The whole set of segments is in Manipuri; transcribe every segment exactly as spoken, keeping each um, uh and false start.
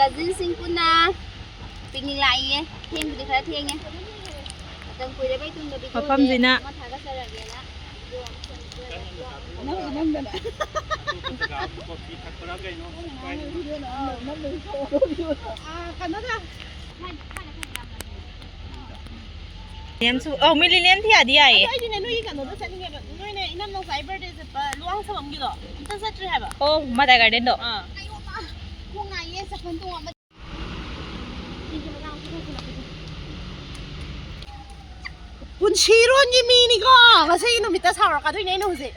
ꯀꯖꯤꯟꯁꯤꯡ ꯄꯨꯟꯅ ꯄꯤꯛꯅꯤꯛ ꯂꯥꯛꯏꯌꯦ꯫ ꯊꯦꯡꯕꯨꯗꯤ ꯈꯔ ꯊꯦꯡꯉꯦ꯫ ꯃꯇꯝ ꯀꯨꯏꯔꯕꯩ ꯇꯨꯡꯗ ꯚꯤꯗꯤꯑꯣꯁꯦ ꯃꯐꯝꯁꯤꯅ ꯑꯃ ꯊꯥꯒꯠꯆꯔꯒꯦꯅ꯫ ꯅꯪꯁꯨ ꯅꯪꯗꯅ꯫ ꯑꯥ, ꯀꯩꯅꯣꯗ꯫ ꯌꯥꯝꯁꯨ, ꯑꯧ, ꯃꯤꯂꯤꯅꯤꯌꯝ ꯊꯤꯌꯥꯗꯤ ꯌꯥꯏꯌꯦ꯫ ꯑꯗꯣ ꯑꯩꯗꯤꯅꯦ, ꯅꯣꯏꯒꯤ ꯀꯩꯅꯣꯗ ꯆꯠꯅꯤꯡꯉꯦꯕ꯫ ꯅꯣꯏꯅ ꯏꯅꯝ ꯅꯥꯎꯆꯥꯒꯤ ꯕꯥꯔꯗꯦ ꯆꯠꯄ ꯂꯨꯋꯥꯡꯁꯪꯕꯝꯒꯤꯗꯣ ꯑꯝꯇ ꯆꯠꯇ꯭ꯔꯤ ꯍꯥꯏꯕ꯫ ꯑꯣ, ꯃꯗꯥꯏ ꯒꯥꯔꯗꯦꯟꯗꯣ꯫ ꯑꯥ꯫ ꯑꯌꯣ, ꯃꯥ, ꯈꯣꯡ ꯅꯥꯏꯌꯦ, ꯆꯄꯜ ꯇꯣꯡꯉꯝꯕ꯫ ꯄꯨꯟꯁꯤꯔꯣꯟꯒꯤ ꯃꯤꯅꯤꯀꯣ꯫ ꯉꯁꯤꯒꯤ ꯅꯨꯃꯤꯠꯇ ꯁꯥꯎꯔꯛꯀꯗꯣꯏꯅꯦ ꯑꯩꯅ ꯍꯧꯖꯤꯛ꯫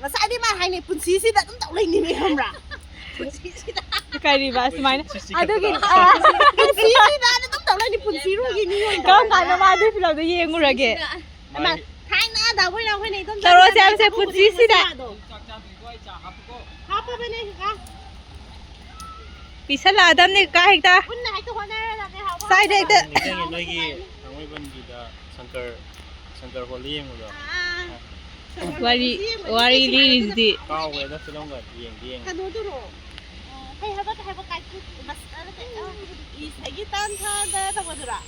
ꯉꯁꯥꯏꯗꯤ ꯃꯥ ꯍꯥꯏꯅꯤ, "ꯄꯨꯟꯁꯤꯁꯤꯗ ꯑꯗꯨꯝ ꯇꯧ ꯂꯩꯅꯤꯡꯉꯦ," ꯈꯪꯕ꯭ꯔꯥ? ꯀꯔꯤꯕ ꯁꯨꯃꯥꯏꯅ? ꯑꯗꯨꯒꯤ, ꯑꯥ, ꯄꯨꯟꯁꯤꯁꯤꯗ ꯑꯗꯨꯝ ꯇꯧ ꯂꯩꯅꯤ, ꯄꯨꯟꯁꯤꯔꯣꯟꯒꯤ ꯃꯤ ꯑꯣꯏꯅ꯫ ꯀꯔꯝ ꯀꯥꯟꯗ ꯃꯥ ꯑꯗꯨꯏ ꯐꯤꯂꯝꯗꯣ ꯌꯦꯡꯉꯨꯔꯒꯦ? ꯃꯥ ꯊꯥꯏꯅ ꯗꯥꯕꯣꯏ ꯅꯥꯎꯈꯣꯏꯅ ꯏꯇꯣꯝ ꯇꯧꯔꯣ, ꯆꯠꯂꯒ ꯆꯥꯕꯁꯦ ꯆꯥꯛ ꯄꯨꯟꯁꯤꯁꯤꯗ꯫ ꯊꯣꯡꯕꯗꯣ꯫ ꯍꯥꯞꯄꯕꯅꯦ ꯀꯀꯥ꯫ ꯄꯤꯁꯜꯂꯛꯑꯗꯝꯅꯦ ꯀꯀꯥ ꯍꯦꯛꯇ꯫ ꯄꯨꯟꯅ ꯍꯦꯛꯇ ꯍꯣꯠꯅꯔꯒ ꯍꯥꯎꯕ ꯁ꯭ꯋꯥꯏꯗ ꯍꯦꯛꯇ꯫ ꯅꯤꯡꯁꯤꯡꯉꯦ ꯅꯣꯏꯒꯤ ꯊꯥꯡꯃꯩꯕꯟꯒꯤꯗ ꯁꯪꯀꯔ, ꯁꯪꯀꯔ ꯍꯣꯜꯗ ꯌꯦꯡꯕꯗꯣ꯫ ꯑꯥ꯫ ꯋꯥꯔꯤ, ꯋꯥꯔꯤ ꯂꯤꯔꯤꯁꯤꯗꯤ꯫ ꯀꯥꯎꯈ꯭ꯔꯦꯗ ꯐꯤꯂꯝꯒ ꯌꯦꯡꯗꯤ ꯌꯦꯡꯉꯦ꯫ ꯀꯩꯅꯣꯗꯨꯔꯣ? ꯑ, ꯀꯩ ꯍꯥꯏꯕ, ꯀꯩ ꯍꯥꯏꯕ, ꯀꯥꯏꯀꯨ, ꯕꯁ, ꯑ, ꯅꯠꯇꯦ, ꯑ, ꯏꯁꯩꯒꯤ ꯇꯥꯟꯊꯥꯗ ꯇꯧꯕꯗꯨꯔꯥ?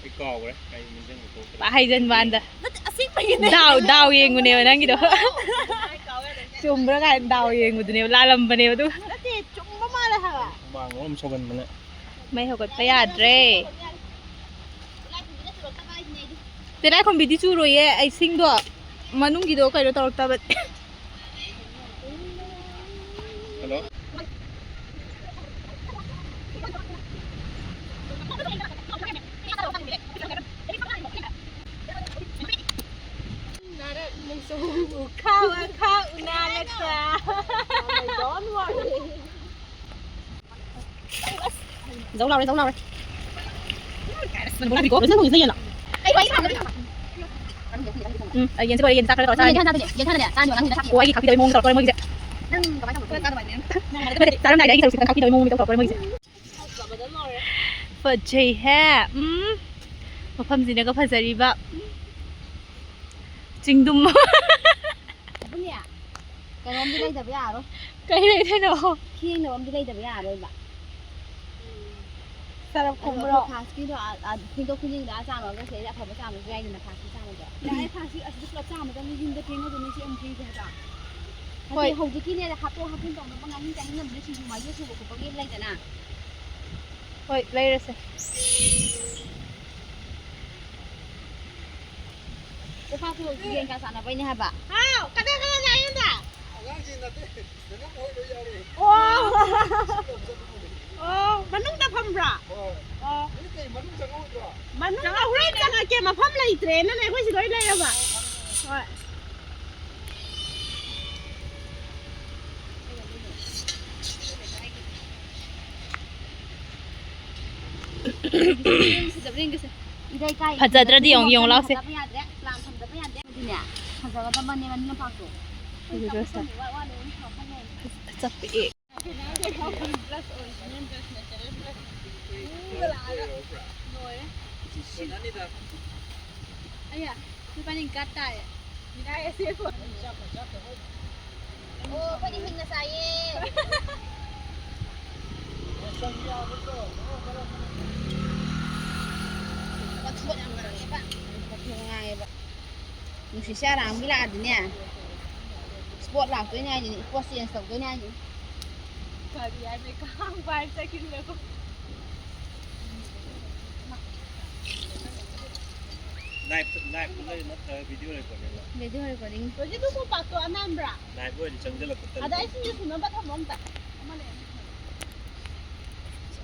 ꯑꯩ ꯀꯥꯎꯈ꯭ꯔꯦ, ꯑꯩ ꯅꯤꯡꯁꯤꯡꯕ ꯊꯣꯛꯇ꯭ꯔꯦ꯫ ꯍꯥꯏꯖꯟꯕꯥꯟꯗ꯫ ꯅꯠꯇꯦ, ꯑꯁꯦꯡꯕꯒꯤꯅꯦ꯫ ꯗꯥꯎ, ꯗꯥꯎ ꯌꯦꯡꯉꯨꯅꯦꯕ ꯅꯪꯒꯤꯗꯣ꯫ ꯆꯨꯝꯕ꯭ꯔꯥ ꯀꯥꯏꯅ ꯗꯥꯎ ꯌꯦꯡꯉꯨꯗꯨꯅꯦꯕ, ꯂꯥꯜꯂꯝꯕꯅꯦꯕ ꯑꯗꯨ꯫ ꯅꯠꯇꯦ, ꯆꯨꯝꯕ ꯃꯥꯜꯂꯦ ꯍꯥꯏꯕ꯫ ꯍꯨꯃꯥꯡ ꯑꯃ ꯁꯧꯒꯟꯕꯅ꯫ ꯃꯩ ꯍꯧꯒꯠꯄ ꯌꯥꯗ꯭ꯔꯦ꯫ ꯇꯤꯂꯥꯏꯈꯨꯝꯕꯤꯗꯤ ꯆꯨꯔꯣꯏꯌꯦ, ꯏꯁꯤꯡꯗꯣ ꯃꯅꯨꯡꯒꯤꯗꯣ ꯀꯩꯅꯣ ꯇꯧꯔꯛꯇꯕ꯫ ꯍꯜꯂꯣ꯫ ꯖꯧ ꯂꯥꯎꯔꯦ, ꯖꯧ ꯂꯥꯎꯔꯦ꯫ ꯎꯝ, ꯑꯩ ꯌꯦꯟꯁꯦ ꯂꯣꯏꯔꯦ, ꯌꯦꯟ ꯆꯥꯛ ꯈꯔ ꯇꯧꯔ ꯆꯥꯔꯅꯤ꯫ ꯑꯣ, ꯑꯩꯒꯤ ꯈꯥꯛꯄꯤꯗꯕꯩ ꯃꯑꯣꯡꯗ ꯇꯧꯔꯛꯇꯣꯔꯦ ꯃꯣꯏꯒꯤꯁꯦ꯫ ꯅꯠꯇꯦ, ꯆꯥꯔꯝꯗꯥꯏꯗ ꯑꯩꯒꯤ ꯁꯔꯨꯛꯁꯦ ꯈꯤꯇꯪ ꯈꯥꯛꯄꯤꯗꯕꯩ ꯃꯑꯣꯡꯗ ꯇꯧꯔꯛꯇꯣꯔꯦ ꯃꯣꯏꯒꯤꯁꯦ꯫ ꯐꯖꯩꯍꯦ꯫ ꯎꯝ, ꯃꯐꯝꯁꯤꯅꯒ ꯐꯖꯔꯤꯕ꯫ ꯎꯝ꯫ ꯆꯤꯡꯗꯨꯝ꯫ ꯑꯗꯨꯅꯦ, ꯀꯩꯅꯣꯝꯗꯤ ꯂꯩꯗꯕ ꯌꯥꯔꯣꯏ꯫ ꯀꯩ ꯂꯩꯗꯣꯏꯅꯣ? ꯈꯦꯡꯅꯕ ꯑꯝꯗꯤ ꯂꯩꯗꯕ ꯌꯥꯔꯣꯏꯕ꯫ ꯇꯔꯞ ꯑꯗꯣ ꯈꯨꯝꯕ꯭ꯔꯣ? ꯑꯩꯈꯣꯏ ꯐ꯭ꯂꯥꯁꯀꯤꯗꯣ, ꯑ, ꯑ, ꯐꯦꯡꯗꯣꯛ ꯐꯦꯡꯖꯤꯟꯗ ꯑꯥ ꯆꯥꯝꯃꯒ ꯁꯤꯗꯩꯗ ꯑꯐꯕ ꯆꯥꯝꯃꯁꯨ ꯌꯥꯏꯗꯅ, ꯐ꯭ꯂꯥꯁꯀꯤ ꯆꯥꯝꯃꯗꯣ꯫ ꯌꯥꯏ, ꯐ꯭ꯂꯥꯁꯀꯤ ꯑꯁꯤꯗ ꯄꯨꯂꯞ ꯆꯥꯝꯃꯗꯕꯅꯤ, ꯌꯨꯝꯗ ꯐꯦꯡꯉꯗꯕꯅꯤ, ꯁꯤ ꯑꯃꯨꯛ ꯐꯦꯡꯁꯦ ꯍꯥꯏꯕ꯫ ꯍꯣꯏ꯫ ꯅꯠꯇꯦ, ꯍꯧꯖꯤꯛꯀꯤꯅꯦ, ꯍꯥꯞꯇꯣꯛ ꯍꯥꯞꯆꯤꯟ ꯇꯧꯅꯕ ꯉꯥꯍꯤꯡ ꯆꯥꯍꯤꯡꯅꯕꯗ ꯁꯤꯡꯖꯨ ꯃꯥꯏꯁꯨ ꯁꯨꯕ ꯈꯣꯠꯄꯒꯤ ꯂꯩꯗꯅ꯫ ꯍꯣꯏ, ꯂꯩꯔꯁꯦ꯫ ꯂꯨꯄꯥ ꯀꯤꯂꯣ ꯌꯦꯟꯒ ꯆꯥꯅꯕꯩꯅꯦ ꯍꯥꯏꯕ꯫ ꯍꯥꯎ, ꯀꯅꯥ ꯀꯅꯥ ꯂꯥꯛꯏ ꯌꯨꯝꯗ? ꯑꯉꯥꯡꯁꯤꯡ ꯅꯠꯇꯦ, ꯅꯅꯝ ꯍꯣꯏ ꯂꯣꯏ ꯌꯥꯎꯔꯤ꯫ ꯑꯣ꯫ ꯁꯤ ꯂꯧ ꯆꯠꯂꯨꯕꯅꯦ꯫ ꯑꯣ, ꯃꯅꯨꯡꯗ ꯐꯝꯕ꯭ꯔꯥ? ꯍꯣꯏ꯫ ꯑꯣ꯫ ꯅꯣꯏ ꯀꯩ ꯃꯅꯨꯡ ꯆꯪꯉꯛꯑꯣꯏꯗ꯭ꯔꯣ? ꯃꯅꯨꯡꯗ ꯍꯣꯔꯦꯟ ꯆꯪꯉꯛꯀꯦ, ꯃꯐꯝ ꯂꯩꯇ꯭ꯔꯦꯅꯅꯦ ꯑꯩꯈꯣꯏ ꯁꯤ ꯂꯣꯏ ꯂꯩꯔꯕ꯫ ꯍꯣꯏ꯫ ꯐꯖꯕ꯭ꯔꯥ ꯌꯦꯡꯒꯦꯁꯦ꯫ ꯐꯖꯗ꯭ꯔꯗꯤ ꯌꯦꯡꯉꯨ, ꯌꯦꯡꯉꯨ ꯂꯥꯎꯁꯦ꯫ ꯐꯖꯕ ꯌꯥꯗ꯭ꯔꯦ, ꯄ꯭ꯂꯥꯟ ꯊꯝꯗꯕ ꯌꯥꯗꯦ꯫ ꯑꯗꯨꯅꯦ, ꯐꯖꯒꯗꯕꯅꯦꯕ ꯅꯝꯄꯥꯛꯇꯣ꯫ ꯐꯖꯗ꯭ꯔꯁꯨ꯫ ꯋꯥ-, ꯋꯥ-, ꯋꯥ-, ꯋꯥ-, ꯆꯞꯄꯛꯑꯦ꯫ ꯂꯣꯏꯔꯦ꯫ ꯑꯌꯥ, ꯅꯨꯄꯥꯅꯤ ꯒꯥꯠ ꯇꯥꯏꯌꯦ꯫ ꯑꯣ, ꯑꯩꯈꯣꯏꯗꯤ ꯍꯤꯡꯅ ꯆꯥꯏꯌꯦ꯫ ꯃꯊꯣꯟ ꯌꯥꯝ ꯉꯥꯡꯉꯦꯕ꯫ ꯃꯊꯣꯟ ꯉꯥꯡꯉꯦꯕ꯫ ꯅꯨꯡꯁꯤꯠꯁꯦ ꯑꯔꯥꯝꯒꯤ ꯂꯥꯛꯑꯗꯤꯅꯦ, ꯏꯁꯄꯣꯠ ꯂꯥꯛꯇꯣꯏꯅꯦ ꯍꯥꯏꯁꯤꯅꯤ, ꯏꯁꯄꯣꯠ ꯆꯦꯟꯖ ꯇꯧꯗꯣꯏꯅꯦ ꯍꯥꯏꯁꯤꯅꯤ꯫ ꯀꯔꯤ ꯍꯥꯏꯕ? ꯀꯥꯡ ꯄꯥꯏꯕ ꯆꯠꯈꯤꯗ꯭ꯔꯦꯀꯣ꯫ ꯂꯥꯏꯚ, ꯂꯥꯏꯚ ꯂꯩ ꯅꯠꯇ꯭ꯔꯒ ꯚꯤꯗꯤꯑꯣ ꯔꯦꯀꯣꯔꯗꯤꯡ ꯂꯣ? Video recording. ꯔꯣꯖꯤꯠ, ꯑꯗꯨ ꯀꯣꯝꯄꯥꯛꯇꯣ ꯑꯅꯥꯟꯕ꯭ꯔꯥ? ꯂꯥꯏꯚ ꯑꯣꯏꯔꯗꯤ ꯆꯪꯁꯤꯜꯂꯛꯄ ꯇꯜꯂꯤ꯫ ꯑꯗ ꯑꯩ ꯁꯤꯡꯖꯨ ꯁꯨꯅꯕ ꯊꯝꯃꯣ ꯑꯝꯇ꯫ ꯑꯃ ꯂꯩꯔꯝꯃꯤ꯫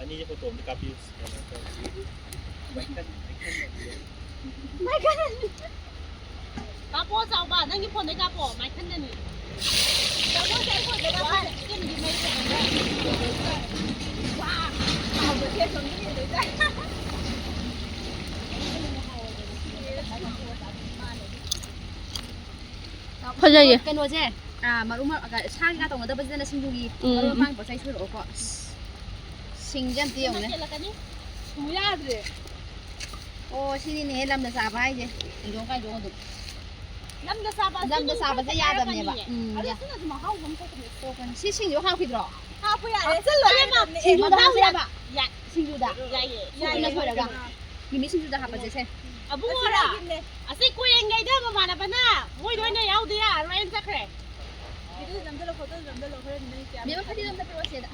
ꯑꯅꯤꯁꯦ ꯐꯣꯇꯣ ꯑꯝꯇ ꯀꯥꯞꯄꯤꯌꯨ꯫ ꯀꯩꯅꯣ ꯇꯧꯔꯁꯤ꯫ ꯃꯥꯏꯀꯟ, ꯃꯥꯏꯀꯟ ꯇꯧꯕꯤꯌꯨ꯫ ꯃꯥꯏꯀꯟ꯫ ꯀꯥꯞꯄꯣ ꯆꯥꯎꯕ, ꯅꯪꯒꯤ ꯐꯣꯟꯗꯩ ꯀꯥꯞꯄꯣ, ꯃꯥꯏ ꯈꯟꯗꯅꯤ꯫ ꯆꯥꯎꯕ, ꯁꯤ ꯑꯩ ꯐꯣꯟꯗꯩ ꯀꯥꯞꯄꯣ, ꯁꯤꯝꯗꯤ ꯃꯩ ꯈꯛꯇꯅꯦ꯫ ꯋꯥ, ꯆꯥꯎꯕꯁꯦ ꯑꯁꯣꯝꯗ ꯌꯦꯡꯗꯣꯏ ꯇꯥꯏ꯫ ꯐꯖꯩꯌꯦ꯫ ꯀꯩꯅꯣꯁꯦ, ꯑꯥ, ꯃꯔꯨ ꯃꯔ-, ꯁꯥ ꯀꯩꯀꯥ ꯇꯧꯅꯗꯕꯁꯤꯗꯅ ꯁꯤꯡꯖꯨꯒꯤ ꯎꯝ꯫ ꯃꯔꯣꯏ ꯃꯄꯥꯡ ꯄꯣꯠ ꯆꯩ ꯁꯨꯔꯛꯑꯣꯀꯣ꯫ ꯑꯁ, ꯁꯤꯡꯁꯦ ꯑꯝꯇ ꯌꯦꯡꯉꯨꯅꯦ꯫ ꯀꯦꯜꯂꯛꯀꯅꯤ꯫ ꯁꯨ ꯌꯥꯗ꯭ꯔꯦ꯫ ꯑꯣ, ꯁꯤꯅꯤꯅꯦꯍꯦ ꯂꯝꯅ ꯆꯥꯕ ꯍꯥꯏꯁꯦ꯫ ꯊꯤꯡꯗꯣꯡ ꯀꯥꯏꯗꯣꯡ ꯑꯗꯨꯝ꯫ ꯂꯝꯗ ꯆꯥꯕ ꯑꯁꯤ ꯂꯝꯗ ꯑꯗꯨꯝ ꯆꯥꯕꯁꯦ ꯈꯔ ꯌꯥꯗꯕꯅꯦꯕ꯫ ꯌꯥꯔꯛꯀꯅꯤꯌꯦ꯫ ꯎꯝ, ꯑꯗꯣ ꯌꯥ-, ꯁꯤꯅꯁꯨ ꯃꯍꯥꯎ ꯑꯃ ꯊꯣꯛꯄꯅꯦ꯫ ꯊꯣꯛꯄꯅꯦ꯫ ꯁꯤ ꯁꯤꯡꯖꯨ ꯍꯥꯞꯈꯤꯗ꯭ꯔꯣ? ꯍꯥꯞꯄꯨ ꯌꯥꯔꯦ꯫ ꯍꯥꯞꯆꯜꯂꯣ ꯏꯕꯦꯝꯃ꯫ ꯍꯥꯞꯄꯨ ꯁꯤꯡꯖꯨꯗ ꯌꯥꯔꯦ꯫ ꯍꯥꯞꯁꯤꯔꯕ? ꯌꯥꯏ꯫ ꯁꯤꯡꯖꯨꯗ꯫ ꯌꯥꯏꯌꯦ꯫ ꯁꯣꯏꯅ ꯁꯣꯏꯔꯒ꯫ ꯃꯤꯃꯤ ꯁꯤꯡꯖꯨꯗ ꯍꯥꯞꯄꯁꯦ ꯁꯦ꯫ ꯑꯕꯨꯡꯉꯣꯔꯥ? ꯑꯁꯤ ꯀꯣꯌꯦꯡꯒꯩꯗ ꯃꯃꯥꯟꯅꯕꯅ ꯃꯣꯏꯗ ꯑꯣꯏꯅ ꯌꯥꯎꯗ ꯌꯥꯔꯔꯣꯏꯅ ꯆꯠꯈ꯭ꯔꯦ꯫ ꯚꯤꯗꯤꯑꯣ ꯅꯝꯖꯜꯂꯣ, ꯐꯣꯇꯣ ꯅꯝꯖꯜꯂꯣ, ꯍꯣꯔꯦꯟ ꯅꯪ ꯀꯌꯥ ꯃꯦꯝ, ꯐꯗꯤꯒꯣꯝꯗ ꯄꯤꯔꯛꯑꯣ ꯁꯤꯗ꯫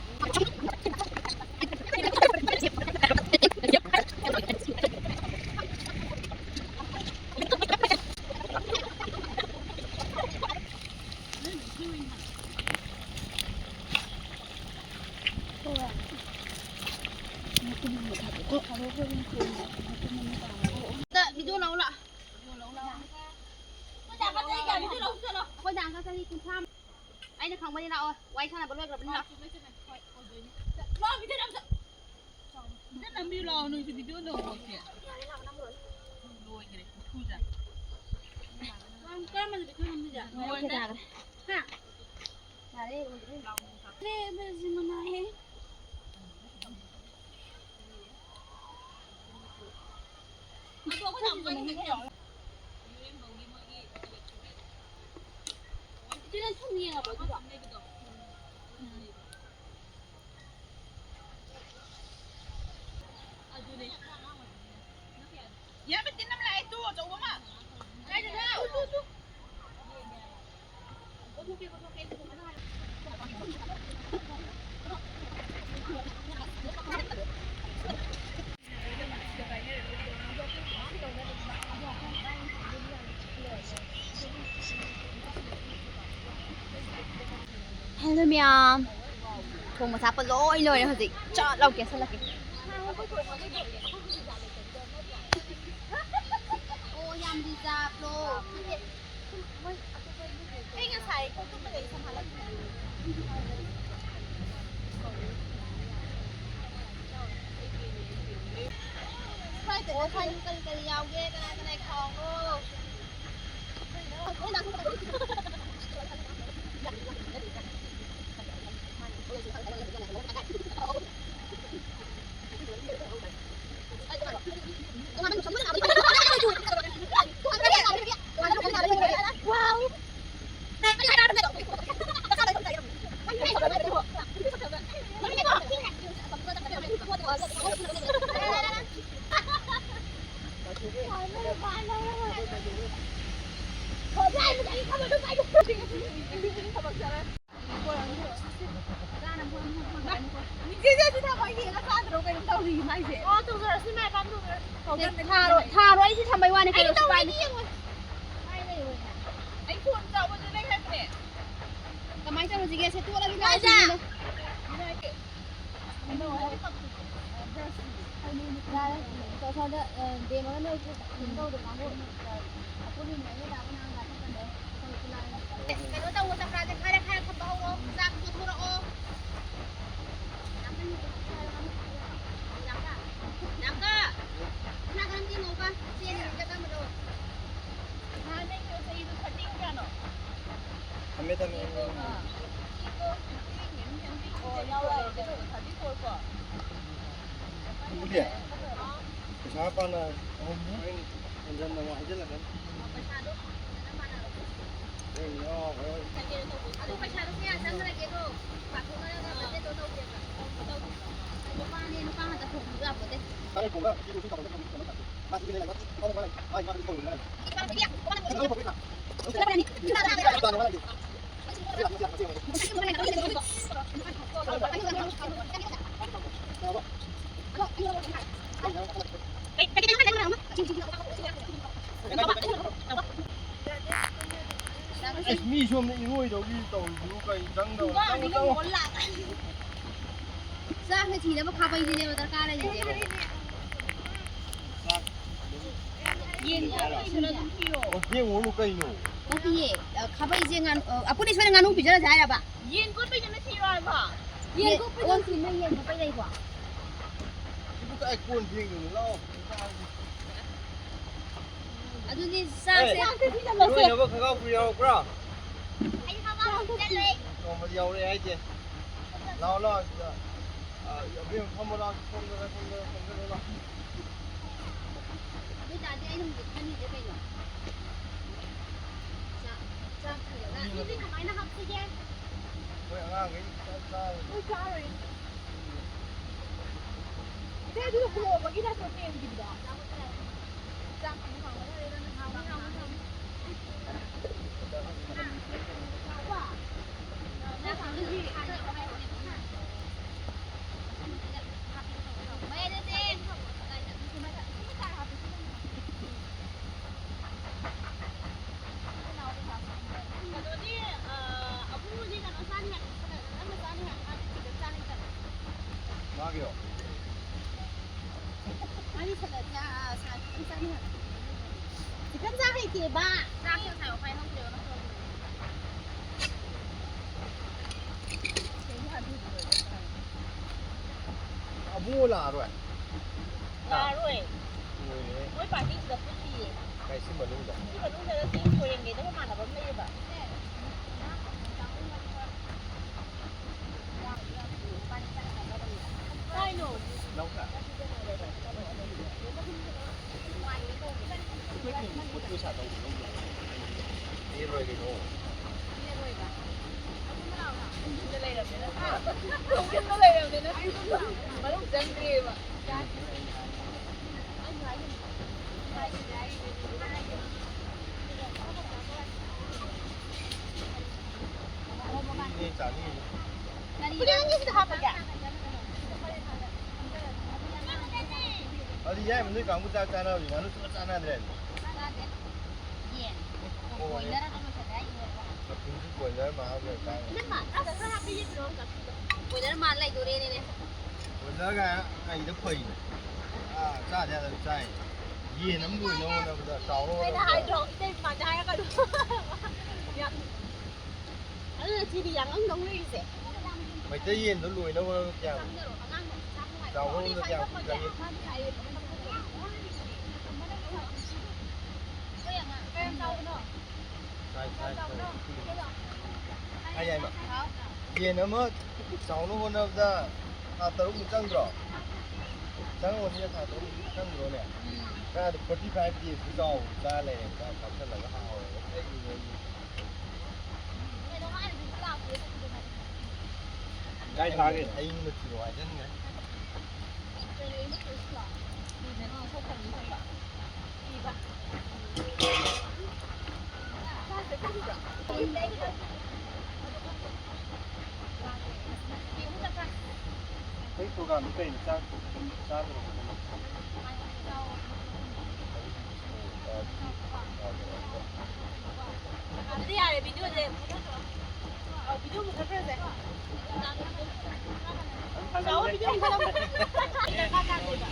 ꯑꯝꯇ ꯚꯤꯗꯤꯑꯣ ꯂꯧ ꯂꯥꯛ꯫ ꯑꯩꯈꯣꯏ ꯗꯥꯒ ꯆꯍꯤ ꯀꯨꯟꯊ꯭ꯔꯥ꯫ ꯑꯩꯅ ꯈꯪꯕꯅꯤ, ꯂꯥꯛꯑꯣ꯫ ꯋꯥꯔꯤ ꯁꯥꯟꯅꯕ ꯂꯣꯏꯈ꯭ꯔꯕꯅꯤꯅ꯫ ꯂꯥꯛꯑꯣ, ꯚꯤꯗꯤꯑꯣ ꯅꯝꯁꯤ꯫ ꯚꯤꯗꯤꯑꯣ ꯅꯝꯕꯤꯌꯨ ꯂꯥꯛꯑꯣ, ꯅꯣꯏꯁꯨ ꯚꯤꯗꯤꯑꯣ ꯅꯝꯃꯣ꯫ ꯂꯣꯏꯈ꯭ꯔꯦ, ꯈꯨꯊꯨꯁꯦ꯫ ꯀꯔꯝꯕꯗ ꯚꯤꯗꯤꯑꯣ ꯅꯝꯗꯣꯏꯁꯦ? ꯂꯣꯏꯈ꯭ꯔꯦ꯫ ꯍꯥ? ꯌꯥꯔꯦ, ꯂꯣꯏꯈ꯭ꯔꯦ꯫ ꯂꯥꯎ, ꯅꯪ ꯊꯥ꯫ ꯂꯦ, ꯕꯦꯖꯤ ꯃꯅꯥꯏ꯫ ꯑꯗꯣ ꯑꯩꯈꯣꯏꯅ ꯑꯃꯨꯛ ꯀꯥꯏꯗ ꯆꯠꯀꯦ? ꯏꯆꯦ, ꯅꯪ ꯁꯨꯝ ꯌꯦꯡꯉꯕꯣ ꯑꯗꯨꯗꯣ? ꯑꯗꯨꯅꯦ꯫ ꯌꯥꯝꯅ ꯇꯤꯟ ꯑꯃ ꯂꯥꯛꯑꯦ, ꯇꯨ ꯑꯆꯧꯕ ꯑꯃ꯫ ꯀꯥꯏꯗꯅꯣ? Two, two, two. Hello ꯃꯌꯥꯝ, ꯊꯣꯡꯕ ꯊꯥꯛꯄ ꯂꯣꯏ ꯂꯣꯏꯔꯦ꯫ ꯍꯧꯖꯤꯛ ꯆꯠ ꯂꯥꯎ ꯀꯦꯁꯜꯂꯛꯀꯦ꯫ ꯑꯣ, ꯌꯥꯝ reserve ꯂꯣ꯫ ꯑꯩ ꯉꯁꯥꯏ ꯀꯣꯛ ꯇꯨꯝꯕꯗꯩ ꯁꯝ ꯍꯜꯂꯛꯇ꯭ꯔꯤ꯫ Sprite ꯇ ꯀꯔꯤ ꯀꯔꯤ ꯌꯥꯎꯒꯦ? ꯀꯅꯥ ꯀꯅꯥ ꯈꯥꯎꯅꯣ? ꯏꯆꯦꯁꯦ ꯁꯤ ꯊꯕꯛ ꯌꯦꯡꯉ ꯆꯥꯗ꯭ꯔꯣ? ꯀꯩꯅꯣ ꯇꯧꯔꯤ ꯍꯥꯏꯁꯦ? ꯑꯣ, ꯇꯧꯖꯔꯁꯨ ꯏꯃꯥ ꯏꯄꯥꯝ ꯇꯧꯖꯔꯁꯨ꯫ ꯊꯥꯔꯣ, ꯊꯥꯔꯣ, ꯑꯩꯁꯦ ꯊꯝꯕꯩ ꯋꯥꯅꯤ, ꯑꯩ ꯀꯩꯅꯣ ꯇꯧꯔꯤꯅꯤ ꯁꯨꯃꯥꯏꯅ꯫ ꯌꯦꯡꯉꯣ꯫ ꯑꯩ ꯐꯣꯟ ꯆꯥꯎꯕꯗꯨ ꯂꯩ ꯍꯥꯏꯕꯅꯦ꯫ ꯀꯃꯥꯏꯅ ꯇꯧꯔꯁꯤꯒꯦ? ꯁꯦ, ꯇꯣꯛꯑꯒꯦ꯫ ꯀꯥꯏꯗ? ꯌꯥꯔꯦ, ꯁꯣꯝꯗ, ꯑ, ꯗꯦꯝ ꯑꯃ ꯅꯣꯏꯁꯨ ꯀꯩꯅꯣ ꯇꯧꯗꯅ, ꯑꯩꯈꯣꯏ ꯄꯨꯟꯅ ꯅꯨꯡꯉꯥꯏꯅ ꯇꯥꯕ ꯅꯍꯥꯟ ꯂꯥꯛꯄ ꯃꯇꯝꯗ ꯑꯩꯈꯣꯏ ꯄꯨꯂꯥꯡ ꯀꯩꯅꯣ ꯇꯧꯋꯣ, ꯆꯀ꯭ꯔꯥꯁꯦ ꯈꯔ ꯈꯔ ꯈꯞꯄꯛꯑꯣ, ꯆꯥꯛ ꯄꯨꯊꯣꯔꯛꯑꯣ꯫ ꯌꯥꯝꯀ, ꯌꯥꯝꯀ, ꯀꯅꯥ ꯀꯅꯥ ꯌꯦꯡꯉꯣꯕ? ꯆꯦꯅ ꯌꯦꯡꯒꯗꯕꯗꯣ꯫ ꯅꯍꯥꯟ ꯅꯪꯒꯤ ꯆꯍꯤꯗꯣ ꯊꯥꯔꯇꯤ ꯀꯌꯥꯅꯣ? ꯊꯝꯃꯦ, ꯊꯝꯃꯦ꯫ ꯊꯥꯔꯇꯤ ꯐꯣꯔ ꯀꯣ꯫ ꯄꯩꯁꯥ ꯄꯥꯅ ꯍꯟꯖꯟꯅ ꯑꯃꯨꯛ ꯍꯥꯏꯖꯤꯜꯂꯛꯀꯅꯤ꯫ ꯑꯗꯨ ꯄꯩꯁꯥꯗꯣ ꯀꯌꯥ ꯆꯪꯈ꯭ꯔꯒꯦꯗꯣ ꯄꯥꯊꯣꯛꯅꯔꯒ ꯕꯖꯦꯠꯇꯣ ꯇꯧꯒꯦꯕ꯫ ꯅꯨꯄꯥꯅꯦ, ꯅꯨꯄꯥ ꯉꯥꯛꯇ ꯊꯣꯡꯕꯁꯨ ꯌꯥꯄꯣꯠꯇꯦ꯫ ꯑꯁ, ꯃꯤ ꯁꯣꯝꯗ ꯏꯔꯣꯏꯗꯧꯔꯤ ꯇꯧꯔꯤꯗꯨꯕꯨ ꯀꯩ ꯆꯪꯗꯕ? ꯆꯪꯉꯣ, ꯆꯪꯉꯣ꯫ ꯆꯥꯛꯁꯦ ꯊꯤꯅꯕ ꯈꯥꯕꯩꯁꯤꯅꯦꯕ ꯗꯔꯀꯥꯔ ꯂꯩꯔꯤꯁꯦ꯫ ꯌꯦꯟ ꯈꯥꯕꯩꯗꯨꯅ ꯑꯗꯨꯝ ꯊꯤꯔꯣ꯫ ꯑꯣ, ꯌꯦꯡꯉꯨꯔꯅꯨ ꯀꯩꯅꯣ? ꯅꯠꯇꯤꯌꯦ, ꯑ, ꯈꯥꯕꯩꯁꯦ ꯉꯥꯅꯨ, ꯑ, ꯑꯄꯨꯟꯅꯤ ꯁꯣꯏꯅ ꯉꯥꯅꯨ ꯄꯤꯖꯔꯁꯦ ꯍꯥꯏꯔꯕ? ꯌꯦꯟ ꯀꯣꯠꯄꯩꯗꯨꯅ ꯊꯤꯔꯣ ꯍꯥꯏꯕ꯫ ꯌꯦꯟ ꯀꯣꯠꯄꯩꯗꯣ ꯊꯤ, ꯅꯣꯏ ꯌꯦꯟ ꯀꯣꯠꯄꯩ ꯂꯩꯕ꯭ꯔꯣ? ꯁꯤꯕꯨ ꯀꯥꯏ ꯀꯣꯟ ꯐꯦꯡꯗꯣꯏꯅꯣ? ꯂꯥꯛꯑꯣ꯫ ꯑꯗꯨꯗꯤ ꯆꯥꯛꯁꯦ ꯑꯦ, ꯆꯥꯛꯁꯦ ꯊꯤꯖꯤꯜꯂꯁꯦ꯫ ꯏꯔꯣꯏꯅꯕ ꯈꯣꯡꯒ꯭ꯔꯥꯎ ꯐꯨꯔꯤꯠ ꯌꯥꯎꯔꯛꯄ꯭ꯔꯣ? ꯑꯩ ꯈꯣꯡꯒ꯭ꯔꯥꯎ ꯐꯨꯔꯤꯠ ꯂꯩ꯫ ꯅꯣꯡꯃꯗꯤ ꯌꯥꯎꯔꯛꯑꯦ ꯍꯥꯏꯁꯦ꯫ ꯂꯥꯛꯑꯣ, ꯂꯥꯛꯑꯣ, ꯁꯤꯗ꯫ ꯑ, ꯑꯕꯦꯝꯃ, ꯐꯝꯃꯣ ꯂꯥꯛꯑꯣ, ꯁꯣꯝꯗ, ꯁꯣꯝꯗ, ꯁꯣꯝꯗ ꯂꯥꯛꯑꯣ꯫ ꯑꯗꯨ ꯑꯣꯏꯇꯥꯔꯗꯤ ꯑꯩꯅ ꯍꯧꯖꯤꯛ ꯈꯟꯂꯤꯁꯦ ꯀꯩꯅꯣ? ꯆꯥꯛ, ꯆꯥꯛ ꯊꯤꯔꯒ꯫ ꯃꯤꯗꯤ ꯀꯃꯥꯏꯅ ꯍꯥꯞꯁꯤꯒꯦ? ꯃꯣꯏ ꯑꯉꯥꯡꯈꯩ ꯆꯥꯛ ꯆꯥꯔꯣꯏ꯫ ꯃꯣꯏ ꯆꯥꯔꯣꯏ꯫ ꯏꯆꯦ, ꯑꯗꯨꯒ ꯄꯨꯔꯛꯑꯣꯕꯒꯤ ꯅꯠꯇ꯭ꯔꯣ ꯇꯦꯟꯒꯤꯗꯣ? ꯆꯥꯛꯁꯦ ꯉꯁꯥꯏ ꯋꯥꯐꯥꯏ ꯍꯧꯗꯦꯕ ꯅꯠꯇ꯭ꯔꯣ? ꯑꯕꯨꯡꯉꯣ ꯂꯥꯛꯑꯔꯣꯏ? ꯂꯥꯛꯑꯔꯣꯏ꯫ ꯂꯣꯏꯔꯦ꯫ ꯃꯣꯏ ꯄꯥꯔꯇꯤꯁꯤꯗ ꯄꯨꯜꯂꯤꯌꯦ꯫ ꯀꯥꯏ, ꯁꯤ ꯃꯅꯨꯡꯗ? ꯁꯤ ꯃꯅꯨꯡꯗ ꯅꯠꯇꯦ, ꯁꯤ ꯀꯣꯔꯦꯡꯒꯩꯗ ꯃꯃꯥꯟꯅꯕ ꯑꯃ ꯂꯩꯌꯦꯕ꯫ ꯀꯥꯏꯅꯣ? ꯂꯧꯈ꯭ꯔꯦ? ꯄꯦꯔꯣꯏ ꯀꯩꯅꯣ꯫ ꯌꯨꯝꯗ ꯂꯩꯔꯕꯅꯤꯅ꯫ ꯌꯨꯝꯗ ꯂꯩꯔꯕꯅꯤꯅ꯫ ꯃꯅꯨꯡ ꯆꯪꯗ꯭ꯔꯤꯑꯕ꯫ ꯃꯤꯅꯦ ꯆꯥꯅꯤꯡꯉꯤꯗꯣ꯫ ꯀꯔꯤ ꯅꯪꯒꯤꯁꯤꯗ ꯍꯥꯞꯄꯒꯦ? ꯑꯗꯨ ꯌꯥꯏ, ꯅꯣꯏ ꯀꯥꯡꯕꯨ ꯆꯥꯛ ꯆꯥꯅꯕꯅꯤ, ꯉꯥꯅꯨ ꯁꯨꯡꯆꯥ ꯆꯥꯅꯗ꯭ꯔꯦ꯫ ꯆꯥꯗꯦ꯫ ꯌꯦꯟ꯫ ꯑꯣ, ꯕꯣꯏꯂꯔ ꯑꯗꯨꯝ ꯂꯣꯏꯁꯜꯂꯦ ꯍꯥꯏꯁꯤꯅꯦ꯫ ꯃꯄꯨꯟꯁꯤ ꯕꯣꯏꯂꯔ ꯃꯥꯜꯂꯦ ꯆꯥꯏ꯫ ꯏꯅꯝꯃ, ꯑꯁ, ꯈꯔ ꯍꯥꯞꯄꯤꯒꯦ, ꯀꯩꯅꯣ, ꯕꯣꯏꯂꯔ ꯃꯥꯜ ꯂꯩꯗꯣꯔꯦꯅꯦ꯫ ꯕꯣꯏꯂꯔꯒ ꯀꯩꯗ ꯐꯩꯅꯣ? ꯑꯥ, ꯆꯥꯗ ꯌꯥꯗꯕ ꯆꯥꯏ꯫ ꯌꯦꯟ ꯑꯃ ꯂꯣꯏꯅꯕ ꯍꯣꯠꯅꯕꯗ, ꯆꯥꯎꯅꯕ ꯑꯩꯅ ꯍꯣꯠꯅꯕꯗ꯫ ꯍꯥꯏꯗ꯭ꯔꯣ, ꯏꯇꯩ ꯃꯥꯟꯗꯦ ꯍꯥꯏꯔꯛꯀꯅꯨ꯫ ꯌꯥꯝ ꯑꯗꯨꯅ ꯁꯤꯗꯤ ꯌꯥꯡꯉꯪꯗꯧ ꯂꯩꯔꯤꯁꯦ꯫ ꯃꯩꯇꯩ ꯌꯦꯟꯗꯣ ꯂꯣꯏꯅꯕ ꯍꯣꯠꯅꯕꯗ ꯀꯌꯥꯝ ꯆꯥꯎꯕ ꯍꯣꯠꯅꯕꯗ ꯀꯌꯥꯝ ꯀꯨꯏ ꯆꯪꯉꯤ? ꯁꯥꯏ, ꯁꯥꯏ, ꯁꯥꯏ꯫ ꯍꯥꯏ, ꯌꯥꯏꯃ꯫ ꯌꯦꯟ ꯑꯃ ꯆꯥꯎꯅꯕ ꯍꯣꯠꯅꯕꯗ ꯊꯥ ꯇꯔꯨꯛꯃꯨꯛ ꯆꯪꯗ꯭ꯔꯣ? ꯆꯪꯉꯝꯒꯅꯤꯅ, ꯊꯥ ꯇꯔꯨꯛꯃꯨꯛ ꯆꯪꯗ꯭ꯔꯣꯅꯦ? ꯀꯥꯏꯗ forty five days ꯆꯥꯎꯕ ꯆꯥ ꯂꯩꯔꯦ, ꯆꯥ ꯀꯥꯞꯁꯜꯂꯒ ꯍꯥꯎꯔꯦ꯫ ꯑꯩꯒꯤ ꯃꯣꯏꯒꯤ ꯀꯥꯏ ꯊꯥꯒꯦ? ꯑꯌꯤꯡꯕ ꯊꯤꯔꯣ ꯍꯥꯏꯖꯟꯈ꯭ꯔꯦ꯫ ꯑꯩꯈꯣꯏ program ꯗꯤ ꯀꯩꯅꯣ? ꯆꯥꯛ ꯆꯥꯗ꯭ꯔꯣ? ꯑꯗꯨꯗꯤ ꯌꯥꯔꯦ, video ꯁꯦ ꯃꯨꯊꯠꯈ꯭ꯔꯣ꯫ ꯑꯧ, video ꯃꯨꯊꯠꯈ꯭ꯔꯁꯦ꯫ ꯆꯥꯎꯕ video ꯃꯨꯊꯠꯂꯝꯃꯣ꯫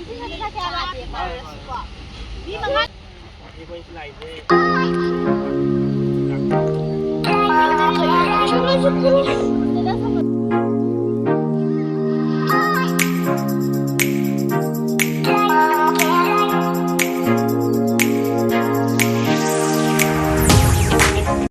ꯏꯁꯤꯡ ꯈꯛꯇ ꯊꯛꯀꯦ ꯍꯥꯏꯕ? ꯃꯤ ꯃꯉꯥ꯫ ꯑꯩꯈꯣꯏ ꯁꯤ ꯂꯥꯛꯏꯁꯦ꯫